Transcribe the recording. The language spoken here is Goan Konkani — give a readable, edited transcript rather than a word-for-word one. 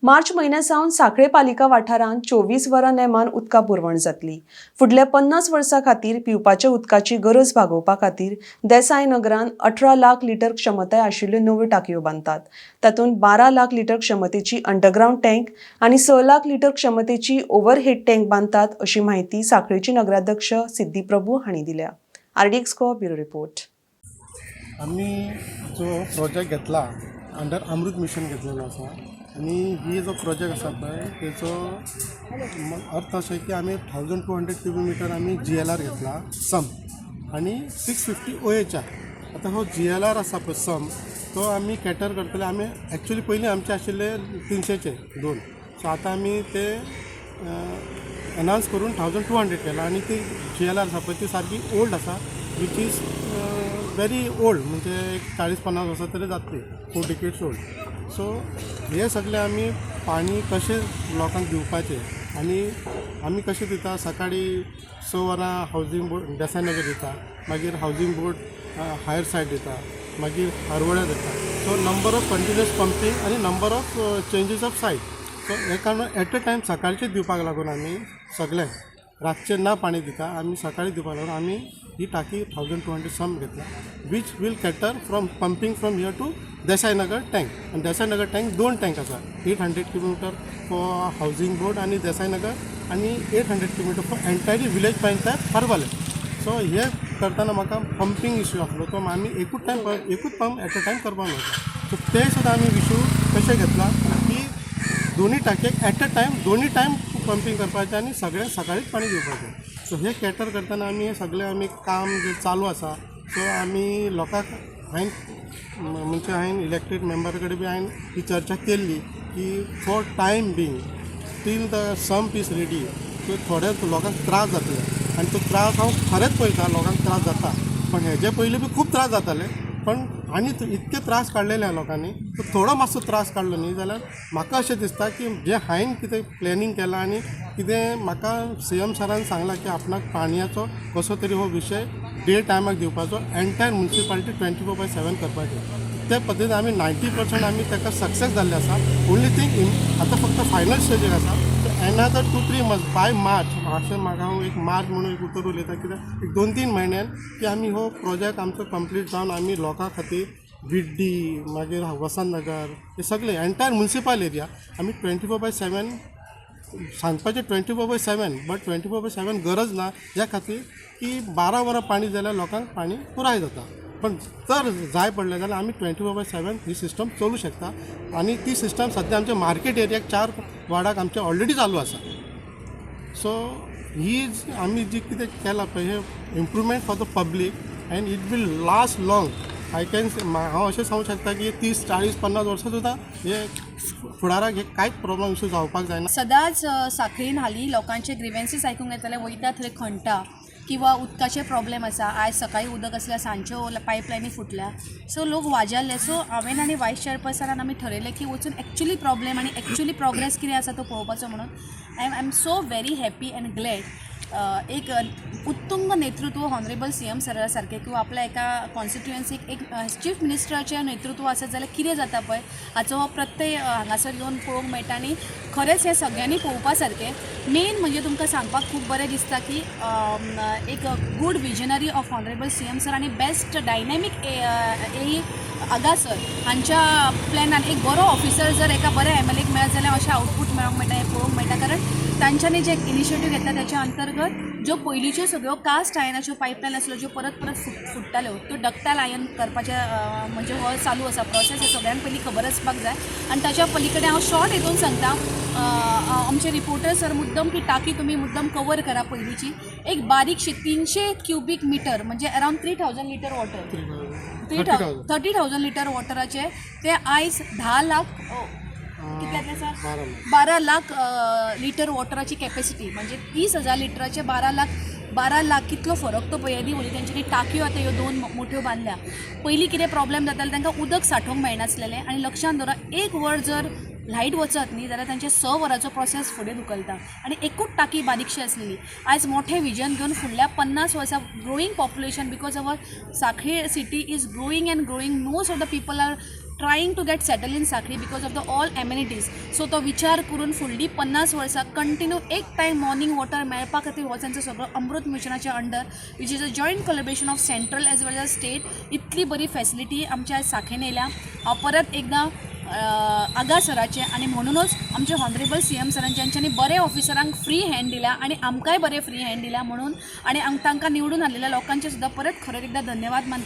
मार्च म्हयन्या सावन सांखळे पालिका वाठारांत 24 वरां नेमान उदका पुरवण जातली. फुडल्या 50 वर्सां खातीर पिवपाच्या उदकाची गरज भागोवपा खातीर देसाय नगरान 18 लाख लिटर क्षमताय आशिल्ल्यो नव्यो टाकयो बांदतात. तातूंत 12 लाख लिटर क्षमतेची अंडरग्रावंड टँक आनी 6 लाख लिटर क्षमतेची ओव्हरहेड टँक बांदतात, अशी म्हायती सांखळेचे नगराध्यक्ष सिद्धी प्रभू हांणी दिल्या. RDX Goa, bureau report. आमी जो प्रोजेक्ट घेतला, अंडर अमृत मिशन घेतलेलो आसा आनी ही जो प्रोजेक्ट आसा पळय, तेचो अर्थ अशें की आमी 1200 क्युबीक मिटर आमी जीएलआर घेतला संप आनी 650 ओएचआर. आतां हो जीएलआर आसा पळय संप, तो आमी कॅटर करतले. आमी एक्चुली पयलीं आमचे आशिल्ले 300चे दोन, सो आतां आमी ते एनहान्स करून 1200 केला आनी ती जीएलआर आसा पळय, ती सारकी ओल्ड आसा, which is very old, म्हणजे एक 40-50 वर्सां तरी जातली, 4 डिकेड्स ओल्ड. सो हे सगळे आमी पाणी कशें लोकांक दिवपाचें आनी आमी कशें दिता, सकाळी 6 वरां हावजींग बोर्ड देसाय नगर दिता, मागीर हावजींग बोर्ड हायर सायड दिता, मागीर हरवळ्या दिता. So number of continuous pumping आनी number of changes of site. So हे कारण एट अ टायम सकाळचें दिवपाक लागून आमी सगळ्यांक रातचें ना पाणी दिता, आमी सकाळी दिवपाक लागून आमी ही टाकी 1200 संप घेतला, which will cater from pumping from here to Desai Nagar tank. आनी देसाय नगर टँक दोन टँक आसा, 800 kilometer for housing board आनी देसाय नगर आनी 800 kilometer for entirely village panchayat, Harvalem. So हे करतना म्हाका पंपींग इश्यू आसलो, तो आमी एकूच टायम, एकूच पंप एट अ टायम करपाक मेळटा. सो ते सुद्दां आमी इशू कशें घेतला की दोन्ही टाकयेक एट अ टायम दोन्ही टायम पंपींग करपाचें आनी सगळ्यांक सकाळीच पाणी दिवपाचें. सो हे कॅटर करतना आमी हे सगळें आमी काम जें चालू आसा, सो आमी लोकांक हांवें, म्हणजे हांवें इलेक्टेड मेंबर कडेन बी हांवें ही चर्चा केल्ली की for time being, till the sump is ready, so थोडे लोकांक त्रास जातले आनी तो त्रास हांव खरेंच पळयता, लोकांक त्रास जाता. पण हेजे पयलीं बी खूब त्रास जाताले, पण आनी इतके त्रास काडलेले आहा लोकांनी, तो थोडो मातसो त्रास काडलो न्ही जाल्यार म्हाका अशें दिसता की जें हांवें कितें प्लॅनिंग केलां आनी कितें म्हाका सीएम सरान सांगलां की आपणाक पाणयाचो कसो तरी हो विशय डे टायमाक दिवपाचो, एंटायर मुन्सिपालिटी 24/7 करपाचें, ते पद्दतीन आमी 90% आमी ताका सक्सेस जाल्ले आसा. ओन्ली थिंग, आतां फक्त फायनल स्टेजीर आसा. So another 2-3 months, by March, अशें म्हाका हांव एक मार्च म्हणून एक उतर उलयता, कित्याक एक 2-3 म्हयन्यान की आमी हो प्रोजेक्ट आमचो कंप्लीट जावन आमी लोकां खातीर विड्डी, मागीर वसंत नगर, हे सगळे एंटायर मुन्सिपल एरिया आमी 24/7 सांगपाचें, 24/7, but 24/7 गरज ना. ह्या खातीर की 12 वरां पाणी जाल्यार लोकांक पाणी पुराय जाता, पण जर जाय पडलें जाल्यार आमी 24/7 ही सिस्टम चलूं शकता. आनी ती सिस्टम सद्या आमच्या मार्केट एरियाक चार वार्डाक आमचे ऑलरेडी चालू आसा. सो ही आमी जी कितें केलां पळय, हें improvement for the public and it will last long. I can, हांव अशें सांगूंक शकता की 30, 40, 50 वर्सां सुद्दां हे फुडाराक हे कांयच प्रॉब्लम इशू जावपाक जायना. सदांच साखळीन हालीं लोकांचे ग्रिवेन्सीस आयकूंक येताले, वयता थंय खणटा किंवा उदकाचे प्रॉब्लेम आसा, आयज सकाळीं उदक आसल्यार सांजच्यो पायपलायनी फुटल्या. सो लोक वाजारले. सो हांवें आनी वायस चेअरपर्सनान आमी ठरयलें की वचून एक्चुली प्रॉब्लेम आनी एक्चुली प्रोग्रेस कितें आसा तो पळोवपाचो म्हणून. I am so very happy and glad, एक उत्तुंग नेतृत्व ऑनरेबल सीएम सरा सारकें किंवा आपल्या एका कॉन्स्टिट्युएन्सीक एक चीफ मिनिस्टराचें नेतृत्व आसत जाल्यार कितें जाता पळय, हाचो हो प्रत्यय हांगासर येवन पळोवंक मेळटा. आनी खरेंच हें सगळ्यांनी पळोवपा सारकें. मेन म्हणजे तुमकां सांगपाक खूब बरें दिसता की एक good visionary of honourable CM sir आनी बेस्ट डायनॅमीक ए आगा सर हांच्या प्लॅनान एक बरो ऑफिसर जर एका बऱ्या एमएलएक मेळत जाल्यार अशें आउटपूट मेळोंक मेळटा हें पळोवंक मेळटा. कारण तांच्यांनी जे इनिशिएटीव घेतला, त्याच्या अंतर्गत ज्यो पयलींच्यो सगळ्यो कास्ट आयनाच्यो पायपलायन आसल्यो, ज्यो परत परत फुट्टाल्यो, त्यो डक्टायल आयन करपाचें म्हणजे हो चालू आसा प्रोसेस, हें सगळ्यांक पयलीं खबर आसपाक जाय. आनी ताच्या पलीकडे हांव शॉर्ट हितून सांगता, आमचे रिपोर्टर सर मुद्दम की टाकी तुमी मुद्दम कवर करा. पयलींची एक बारीकशी 300 क्युबीक मिटर, म्हणजे around 3000 litre water, three 30,000 litre वॉटराचे ते आयज 10 लाख, कितले जातले सर? 12 लाख. 12 लाख लिटर वॉटराची कॅपॅसिटी, म्हणजे 30,000 लिटराचे 12 लाख. 12 लाख कितलो फरक तो पळय. येदी व्हडली तेंच्यांनी टाकयो आतां ह्यो दोन मोठ्यो बांदल्या. पयलीं कितें प्रॉब्लेम जाताले, तांकां उदक सांठोवंक मेळनासलेलें. आनी लक्षांत दवरा, एक वर जर लायट वचत न्ही जाल्यार तांचे 6 वरांचो प्रोसेस फुडें धुकलता आनी एकूच टाकी बारीकशी आसलेली. आयज मोठें विजन घेवन फुडल्या 50 वर्सां growing population, because our Sanquelim city is growing and growing, most of the people are trying to get settle in Sanquelim because of the all amenities. So तो विचार करून फुडली 50 वर्सां कंटिन्यू एक टायम मॉर्निंग वॉटर मेळपा खातीर हो तांचो सगळो अमृत मिशनाच्या under, which is a joint collaboration of central as well as state, इतली बरी फॅसिलिटी आमच्या सांखळेन येयल्या. हांव परत एकदां आगा सराचें आनी म्हणुनूच आमचे हॉनरेबल सीएम सरान ज्यांच्यानी बरे ऑफिसरांक फ्री हँड दिल्या आनी आमकांय बरें फ्री हँड दिल्या म्हणून आनी तांकां निवडून हाडलेल्या लोकांचे सुद्दां परत खरें एकदां धन्यवाद मानता.